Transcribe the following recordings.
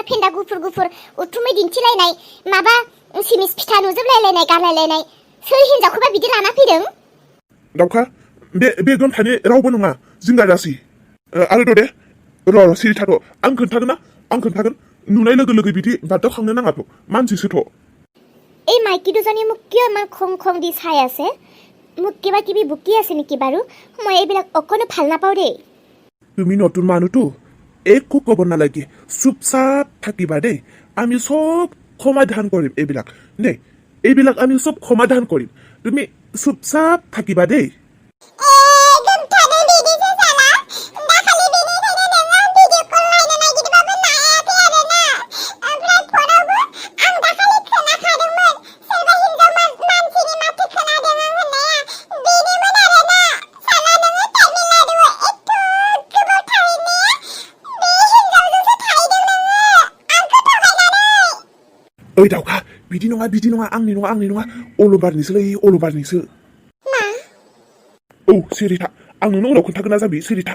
फेन्दा गुफुर गुफुर उथुमै दिन्थिलायनाय माबा सिमिस फिथा नुजोबलायलायनाय गारलायलायनाय सोर हिनजावखौबा बिदि लाना फैदों दाउखा बे गोमथानि रावबो नङा जिंगा जासि आरो दे र' सिरि थाथ' आं खोन्थागोन नुनाय लोगो लोगो बिदि बादावखांनो नाङाथ' मानसिसोथ' এই মাইকী দুজনী মোক কিয় ইমান খং খং দি চাই আছে মোক কিবা কিবি বুকি আছে নেকি বাৰু মই এইবিলাক অকণো ভাল নাপাওঁ দেই তুমি নতুন মানুহতো একো ক'ব নালাগে চুপচাপ থাকিবা দেই আমি সব সমাধান কৰিম এইবিলাক আমি সব সমাধান কৰিম তুমি চুপচাপ থাকিবা দেই ओइ दाउखा बिदि नङा आंनि नङा अलबारनिसो मा औ सिरि था आं नोंनो उनाव खोन्थागोन ना जाबि सिरि था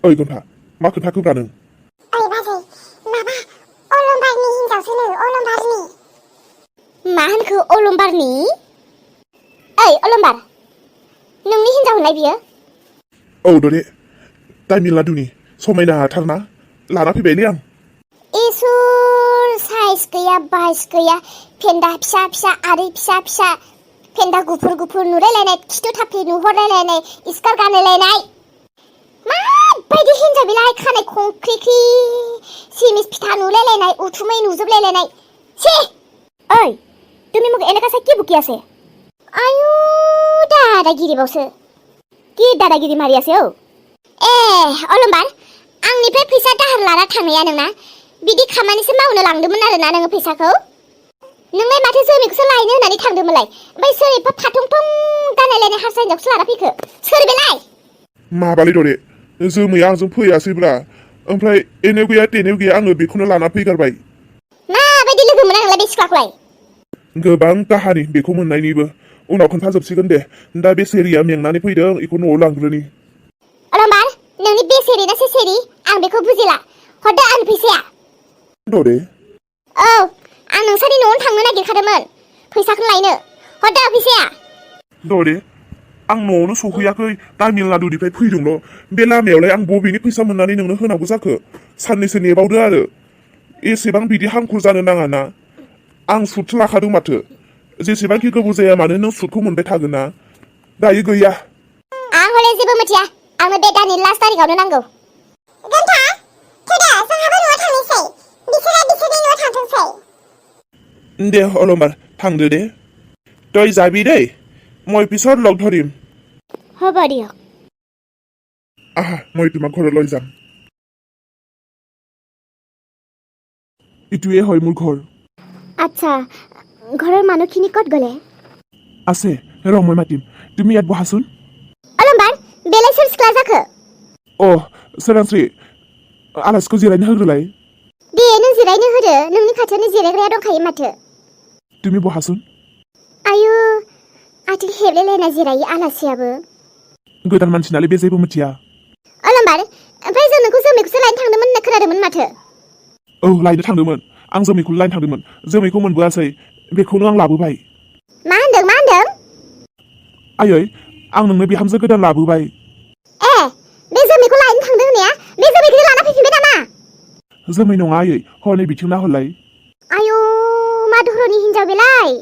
ओइ गोमथा मा खोन्थाखोब्रा नों ओइ बाजै माबा अलंबारनि हिनजावसोनो अलंबारनि मा होनखो अलंबारनि ओइ अलंबार नोंनि हिनजाव होननाय बियो औ दरे तामिलनाडुनि समायना थारना लाना फैबायलै आं इसोर साइज गैया बाइस गैया फेन्दा फिसा फिसा आरै फिसा फिसा फेन्दा गुफुर गुफुर नुलायलायनाय खिथु थाफ्लि नुहरलायलायनाय स्कार्ट गानलायलायनाय माबायदि हिनजाव बिलाय खानाय खंख्रिख्रि सिमिस फिथा नुलायलायनाय उथुमै नुजोबलायलायनाय ছি ओइ তুমি মোক এনেকা চাই কি বুকি আছে आयु दादागिरिबावसो কি दादागिरि मारि আছে औ ए अलंबार आंनिफ्राय फैसा दाहार लाना थांनाया नोंना बिदि खामानिसो मावनो लांदोंमोन आरोना नोङो फैसाखौ नोंलाय माथो जोमैखौसो लायनो होननानै थांदोंमोनलाय ओमफ्राय सोर एफा फाथं-थं गानलायलायनाय हारसा हिनजावखौसो लाना फैखो सोर बेलाय माबालै दरे जोमैया आंजों फैयासैब्रा ओमफ्राय एनेव गैया तेनेव गैया आङो बेखौनो लाना फैगारबाय माबायदि लोगो मोना नोंलाय बे सिख्लाखौलाय गोबां काहानि बेखौ मोननायनिबो उनाव खोन्थाजोबसिगोन दे दा बे सेरिया मेंनानै फैदों बेखौ न'आव लांग्रोनि अलंबार नोंनि बेसेरि ना सेसेरि आं बेखौ बुजिला हरदो आंनि फैसाया दरे औ आं नोंसानि न'आवनो थांनो नागिरखादोंमोन फैसाखौ लायनो हरदो फैसाया दरे आं न'आवनो सौहैयाखै तामिलनाडुनिफ्राय फैदोंल' बे लामायावलाय आं बबेनि फैसा मोननानै नोंनो होनांगौ जाखो साननैसो नेबावदो आरो एसेबां बिदि हांखुर जानो नाङा ना आं सुदसो लाखादों माथो जेसेबांखि गोबाव जाया मानो नों सुदखौ मोनबाय थागोन ना दायो गैया आं हले जेबो मिथिया आंनो बे दाननि लास्ट तारिखआवनो नांगौ गोमथा थैदो जोंहाबो न'आव थांनोसै बिसोरनि न'आव थांथोंसै दे अलंबार थांदो दे তই যাবি দেই মই পিছত লগ ধৰিম হ'ব দিয়ক আহা মই তোমাক ঘৰলৈ যাম ইটোৱে হয় মোৰ ঘৰ আচ্ছা ঘৰৰ মানুহখিনি ক'ত গ'লে আছে ৰ মই মাতিম তুমি ইয়াত বহাচোন अलंबार बेलाय सोर सिख्ला जाखो अ सोरांस्रि आलासिखौ जिरायनो होग्रोलाय दे नों जिरायनो होदो नोंनि खाथियावनो जिरायग्राया दंखायो माथो তুমি বহাচোन आयु आथिं हेबलायलायना जिरायो आलासियाबो गोदान मानसिनालाय बे जेबो मिथिया अलंबार ओमफ्राय जों नोंखौ जोमैखौसो लायनो थांदोंमोन होनना खोनादोंमोन माथो औ लायनो थांदोंमोन आं जोमैखौ लायनो थांदोंमोन जोमैखौ मोनबोआसै बेखौनो आं लाबोबाय मा होनदों आयै आं नोंनो बिहामजो गोदान लाबोबाय ए बे जोमैखौ लायनो थांदों होननाया बे जोमैखौनो लाना फैफिनबाय नामा जोमै नङा आयै हनै बिथिं नाहरलाय आयु मा धरनि हिनजाव बेलाय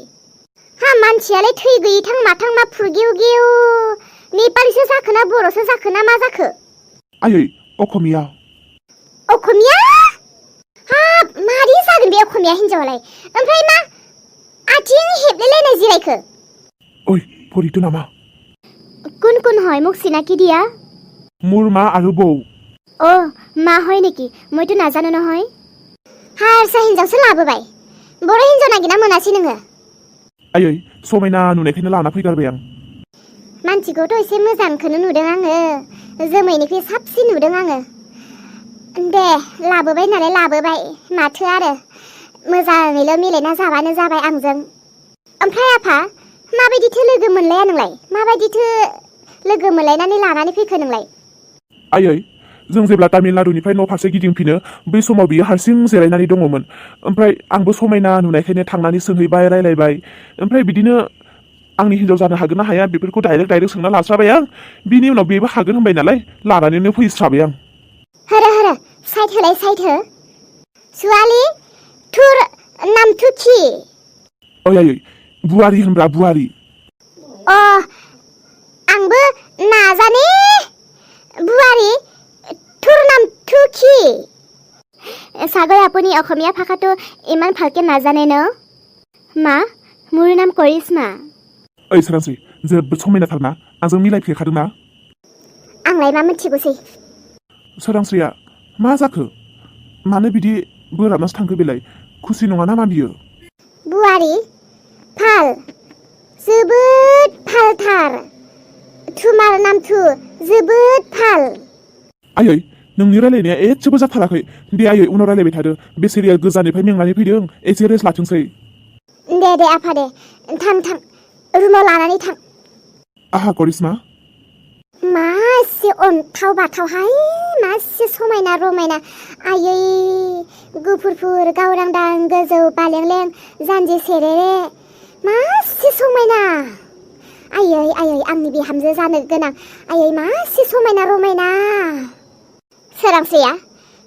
हा मानसियालाय थै गैयैथां माथां मा फुरगेव गेव नेपालिसो जाखो ना बर'सो जाखो ना मा जाखो आयै अखमिया हाब मारै जागोन बे अखमिया हिनजावालाय ओमफ्राय मा आथिं हेबलायलायनाय जिरायखो ओइ फरितो नामा কোন হয় মোক চিনাকি দিয়া মোৰ মা আৰু বৌ অ মা হয় নেকি মইতো নাজানো নহয় हारसा हिनजावसो लाबोबाय बर' हिनजाव नागिरना मोनासै नोङो आयै समायना नुनायखायनो लाना फैगारबाय आं मानसिखौथ' एसे मोजांखौनो नुदों आङो जोमैनिख्रुइ साबसिन नुदों आङो दे लाबोबाय नालाय लाबोबाय माथो आरो मोजाङैल' मिलायना जाबानो जाबाय आंजों ओमफ्राय आफा माबायदिथो लोगो मोनलाया नोंलाय माबायदिथो लोगो मोनलायनानै लानानै फैखो नोंलाय आयै जों जेब्ला तामिलनाडुनिफ्राय न' फारसे गिदिंफिनो बै समाव बियो हारसिं जिरायनानै दङमोन। ओमफ्राय आंबो समायना नुनायखायनो थांनानै सोंहैबाय, रायलायबाय। ओमफ्राय बिदिनो आंनि हिन्जाव जानो हागोन ना हाया बेफोरखौ डाइरेक्ट सोंना लास्राबाय आं। बिनि उनाव बेबो हागोन होनबाय नालाय लानानैनो फैस्राबाय आं। हर साइड होलाय साइड हो। सुवाली थुर नाम थुखि। ओइ आयै बुवारि होनब्रा बुवारि। आंबो नाजाने बुवारी তোৰ নামটো কি? চাগৈ আপুনি অসমীয়া ভাষাটো ইমান ভালকে নাজানে ন? মা মোৰ নাম কৰিশ্মা। ओइ सोरांस्रि जोबोद समायनाथारना आंजों मिलायफ्लेखादोंना? आंलाय मा मिथिगौसै। सोरांस्रिया मा जाखो? मानो बिदि बोराबनासो थांखो बेलाय? खुसि नङा नामा बियो? बुवारी फाल जोबोद फालथार। तुमार नामथु जोबोद फाल। आयै नोंनि रायलायनाया एसेबो जाथाराखै। दे आयै उनाव रायलायबाय थादो। बे सिरियाल गोजाननिफ्राय मेंनानै फैदों एसे रेस्ट लाथोंसै। दे आफा दे थां रुमाव लानानै थां। आहा करिश्मा मासे अन्थाव बाथावहाय, मासे समायना रमायना। आयै गुफुरफुर गावरांदां गोजौ बालेंलें जानजि सेरेरे मासे समायना। आयै आंनि बिहामजो जानो गोनां। आयै मासे समायना रमायना। सोरांस्रिया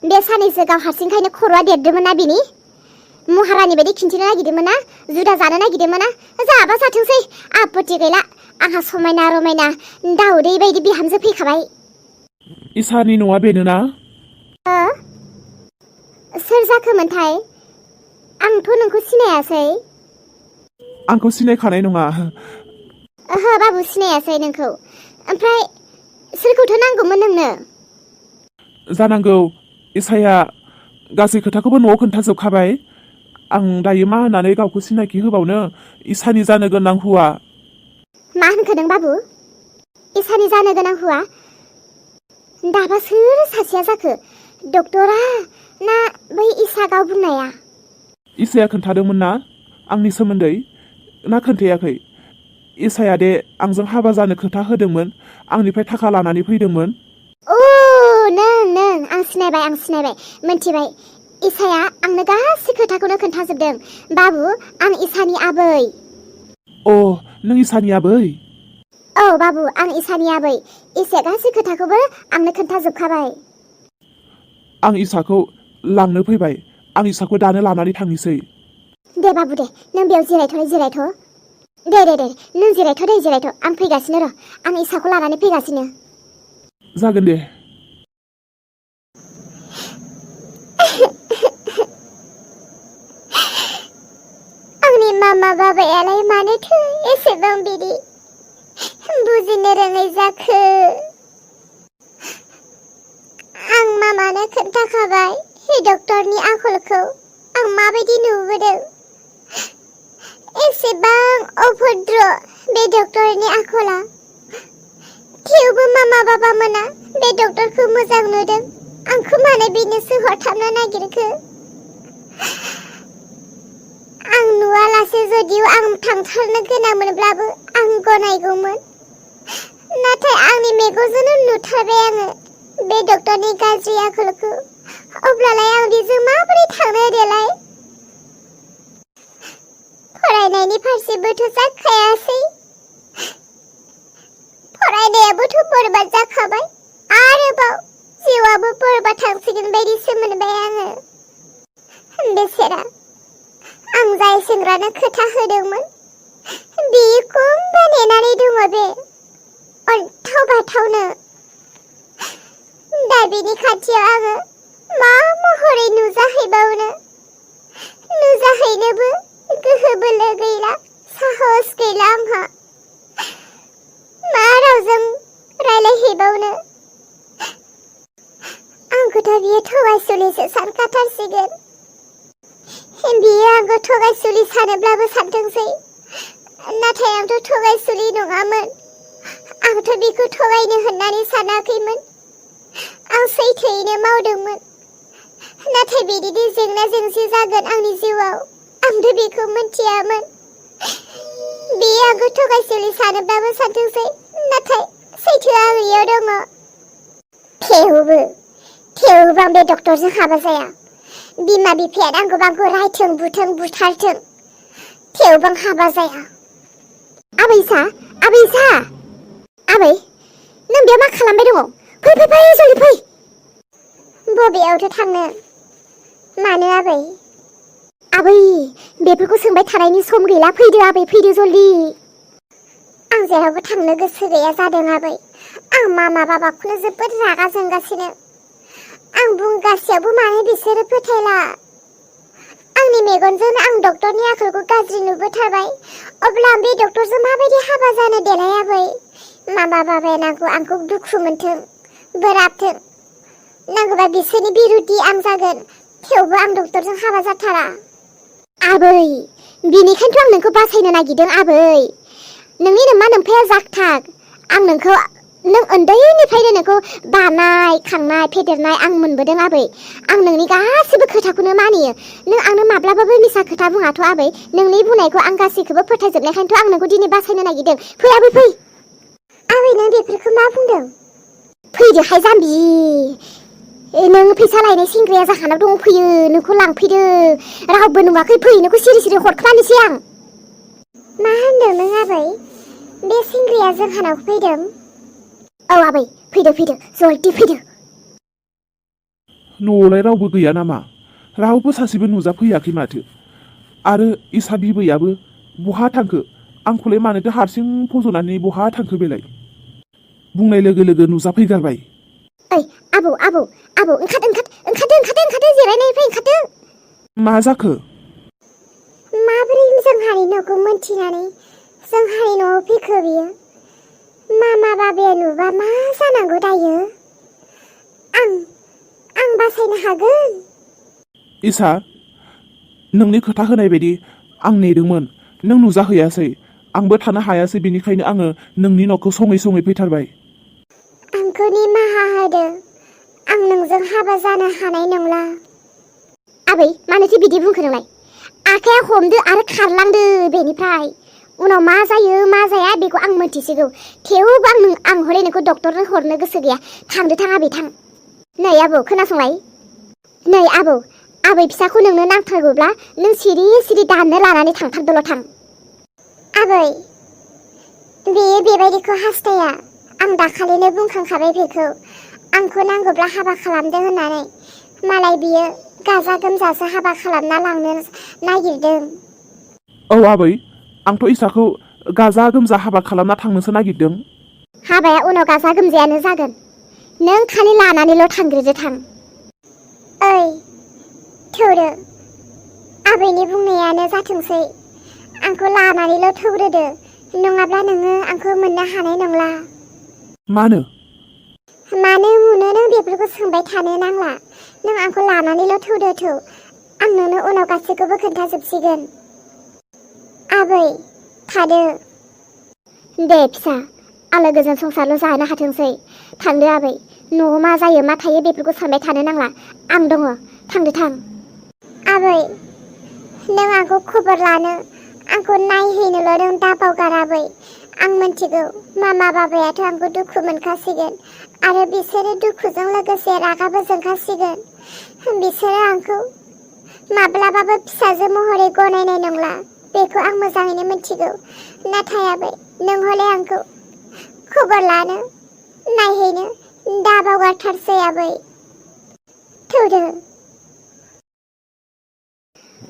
बे सानैसो गाव हारसिंखायनो खर'आ देरदोंमोन ना बिनि? महारानि बायदि खिन्थिनो नागिरदोंमोन ना? जुदा जानो नागिरदोंमोन ना? जाबा जाथोंसै आपत्ति गैला। आंहा समायना रमायना दाउदै बायदि बिहामजो फैखाबाय। इसानि न'आ बेनोना? सोर जाखोमोनथाय? आंथ' नोंखौ सिनायासै। आंखौ सिनायखानाय नङा। ओहो बाबु सिनायासै नोंखौ। ओमफ्राय सोरखौथो नांगौमोन नोंनो? जानांगौ इसाया गासै खोथाखौबो न'आव खोन्थाजोबखाबाय। आं दायो मा होननानै गावखौ सिनायथि होबावनो? इसानि जानो गोनां हौवा। मा होनखो नों बाबु? इसानि जानो गोनां हौवा? दाबा सोर सासेया जाखो? डक्टरा ना बै इसा गाव बुंनाया? इसाया खोन्थादोंमोन ना आंनि सोमोन्दै? ना खोन्थायाखै? इसाया दे आंजों हाबा जानो खोथा होदोंमोन, आंनिफ्राय थाखा लानानै फैदोंमोन। नों आं सिनायबाय मोनथिबाय। इसाया आंनो गासै खोथाखौनो खोन्थाजोबदों। बाबु आं इसानि आबै। नों इसानि आबै? औ बाबु आं इसानि आबै। इसाया गासै खोथाखौबो आंनो खोन्थाजोबखाबाय। आं इसाखौ लांनो फैबाय। आं इसाखौ दानो लानानै थांनोसै। दे बाबु दे नों बेयाव जिरायथ'। दे नों जिरायथ'। आं फैगासिनो र'। आं इसाखौ लानानै फैगासिनो। जागोन दे। आंनि मामा बाबायालाय मानोथो एसेबां बिदि बुजिनो रोङै जाखो? आं मामानो खोन्थाखाबाय डक्टरनि आखलखौ आं माबायदि नुबोदों। एसेबां अभद्र बे डक्टरनि आखला। थेवबो मामा बाबा मोना बे डक्टरखौ मोजां नुदों। आंखौ मानो बिनोसो हरथाबनो नागिरखो? आं नुवालासे जुदिव आं थांथारनो गोनांमोनब्लाबो आं गनायगौमोन। नाथाय आंनि मेगनजोंनो नुथारबाय आङो बे डक्टरनि गाज्रि आखलखौ। अब्लालाय आं बेजों माबोरै थांनो देलाय? फरायनायनि फारसेबोथ' जाखायासै। फरायनायाबोथ' बरबाद जाखाबाय। आरोबाव जिउआबो बरबाद थांसिगोन बायदिसो मोनबाय आङो। बेसेरा आं जाय सेंग्रानो खोथा होदोंमोन बियो खमबा नेनानै दङ बे अन्थाव बाथावनो। दा बिनि खाथियाव आङो मा महरै नुजाहैबावनो? नुजाहैनोबो गोहो बोलो गैला, साहस गैला आंहा। मा रावजों रायलायहैबावनो? आंखौथ' बियो थगायसुलिसो सानखाथारसिगोन। बियो आंखौ थगायसुलि सानोब्लाबो सानथोंसै। नाथाय आंथ' थगायसुलि नङामोन। आंथ' बिखौ थगायनो होननानै सानाखैमोन। आं सैथोयैनो मावदोंमोन। नाथाय बिदिनो जेंना जेंसि जागोन आंनि जिउआव आंथ' बेखौ मिथियामोन। बियो आंखौ थगायसुलि सानोब्लाबो सानथोंसै, नाथाय सैथोआ बेयाव दङ। थेवबो थेवबो आं बे डक्टरजों हाबा जाया। बिमा बिफाया आंखौ रायथों बुथों बुथारथों, थेवबो आं हाबा जाया। आबै इसा, आबै इसा, आबै नों बेयाव मा खालामबाय दङ? फै फै फै जल्दि फै। बबेयावथो थांनो? मानो आबै? आबै बेफोरखौ सोंबाय थानायनि सम गैला, फैदो आबै फैदो जल्दि। आं जेरावबो थांनो गोसो गैया जादों आबै। आं मामा बाबाखौनो जोबोद रागा जोंगासिनो। आं बुंगासेयावबो मानो बिसोरो फोथायला। आंनि मेगनजों आं डक्टरनि आखलखौ गाज्रि नुबोथारबाय। अब्ला आं बे डक्टरजों माबायदि हाबा जानो देलाय आबै? मामा बाबाया आंखौ दुखु मोनथों, बोराबथों। नांगौबा बिसोरनि बिरुद्ध आं जागोन, थेवबो आं डक्टरजों हाबा जाथारा। आबै बिनिखायनोथ' आं नोंखौ बासायनो नागिरदों आबै। नोंनि नोमा नोम्फाया जागथाग। आं नोंखौ नों उन्दैनिफ्रायनो नोंखौ बानाय खांनाय फेदेरनाय आं मोनबोदों आबै। आं नोंनि गासिबो खोथाखौनो मानियो। नों आंनो माब्लाबाबो मिसा खोथा बुङाथ' आबै। नोंनि बुंनायखौ आं गासैखौबो फोथायजोबनायखायनोथ' आं नोंखौ दिनै बासायनो नागिरदों। फै आबै फै। आबै नों बेफोरखौ मा बुंदों? फैदोहाय जाम्बि। नों फैसा लायनाय सेंग्राया जाहानाव दंफैयो, नोंखौ लांफैदो। रावबो नुवाखै, फै नोंखौ सिरि सिरि हरख्लानोसै आं। मा होनदों नों आबै? बे सेंग्राया जोंहानाव फैदों? औ आबै फैदो फैदो जल्दि फैदो। न'आवलाय रावबो गैया नामा? रावबो सासेबो नुजाफैयाखै माथो? आरो इसा बिबैयाबो बहा थांखो? आंखौलाय मानोथो हारसिं फज'नानै बहा थांखो बेलाय? बुंनाय लोगो लोगो नुजाफैगारबाय। ओइ आबौ आबौ आबौ ओंखारदो जिरायनायनिफ्राय ओंखारदो। मा जाखो? माबोरै जोंहानि न'खौ मोनथिनानै जोंहानि न'आव फैखो बियो? मामा बाबाया नुबा मा जानांगौ दायो? आं बासायनो हागोन? इसा नोंनि खोथा होनाय बायदि आं नेदोंमोन, नों नुजाहैयासै। आंबो थानो हायासै, बेनिखायनो आङो नोंनि न'खौ सङै सङै फैथारबाय। आंखौ निमाहा होदो, आं नोंजों हाबा जानो हानाय नंला। आबै मानोथो बिदि बुंखो नोंलाय? आखाइया हमदो आरो खारलांदो बेनिफ्राय। उनाव मा जायो मा जाया बेखौ आं मोनथिसिगौ। थेवबो आं हले नोंखौ डक्टरनो हरनो गोसो गैया। थां आबै थां। नै आबौ खोनासंलाय। नै आबौ, आबै फिसाखौ नोंनो नांथारगौब्ला नों सिरि सिरि दाननो लानानै थांथारदोल' थां। आबै बेयो बेबायदिखौ हास्थाया। आं दाखालिनो बुंखांखाबाय बेखौ। आंखौ नांगौब्ला हाबा खालामदों होननानै। मालाय बियो गाजा गोमजासो हाबा खालामना लांनो नागिरदों। औ आबै, आंथ' इसाखौ गाजा गोमजा हाबा खालामना थांनोसो नागिरदों। हाबाया उनाव गाजा गोमजायानो जागोन। नों खालि लानानैल' थांग्रोदो थां। ओइ थौदो, आबैनि बुंनायानो जाथोंसै। आंखौ लानानैल' थौग्रोदो, नङाब्ला नोङो आंखौ मोननो हानाय नंला। मानो? मानो मुनो नों बेफोरखौ सोंबाय थानो नांला। नों आंखौ लानानैल' थौ। आं नोंनो उनाव गासैखौबो खोन्थाजोबसिगोन। आबै थादो। दे फिसा, आलो गोजोन संसारल' जानो हाथोंसै। थांदो आबै, न'आव मा जायो मा थायो बेफोरखौ सानबाय थानो नांला। आं दङ, थां। आबै नों आंखौ खबर लानो, आंखौ नायहैनोल' नों दा बावगार आबै। आं मिथिगौ मामा बाबायाथ' आंखौ दुखु मोनखासिगोन, आरो बिसोरो दुखुजों लोगोसे रागाबो जोंखासिगोन। बिसोरो आंखौ माब्लाबाबो फिसाजो महरै गनायनाय नंला, बेखौ आं मोजाङैनो मिथिगौ। नाथाय आबै नों हले आंखौ खबर लानो, नायहैनो दा बावगारथारसै आबै। थौदो।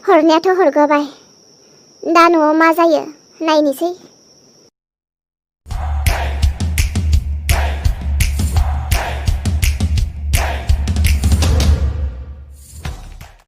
हरनायाथ' हरगोबाय, दा न'आव मा जायो नायनोसै।